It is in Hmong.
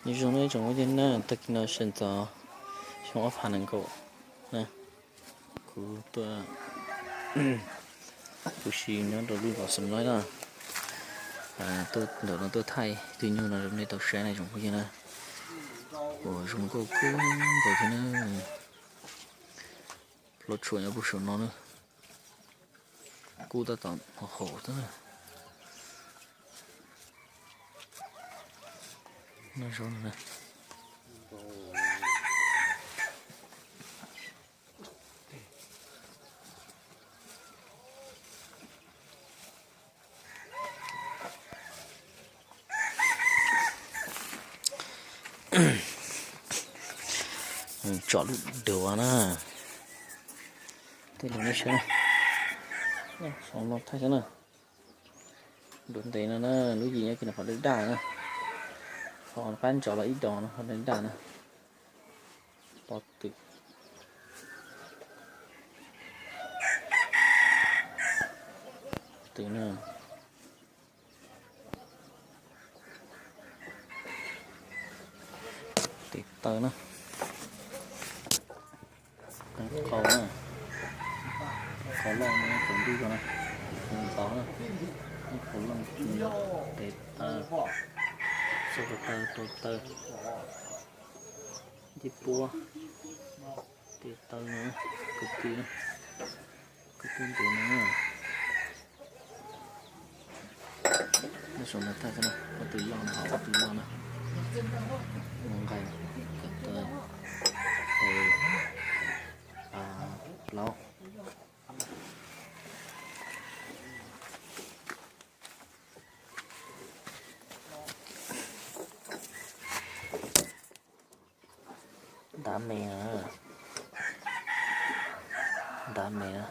Nyob zoo nej tsoom phooj ywg na, tag kis no sawv ntxov xyoo ob phav nees nkaum na, kuv tuaj, kuv sim nyob rau lub zos Xam Loib na, tuaj ntawm no tuaj thaij tus nyuj no rau nej tau saib na tsoom phooj ywg na. Ua zoo nkauj kawg nkaus thiab na. Plaub tshuam nyob puag saum no na. Kub tab tom haum haum xwb na. Noj zaub no na. Tsom lub duav na. Tej lus nej saib na. Xyoo no thaij xwb na. Duav ntev no na, lub yim nyob kiag no qhov daj daj na. Qhov qab ntsos los ib dos no, qhov daj daj na. Pob twm. Twm na. Tes taw na. Qau na. Qau loj na, qau ntuj ko na. Ntxov na. Qau loj, tes taw, xub ko taw, rau taw, ncej puab, tes taw no, kwv tw na, kwv tw ntev no na. Nyob saum no thaij xwb na, pob tw loj na, hauv pob tw loj na. Mus nqaij, kwv tw, tes, plaub. Ntav me na. Ntav me na.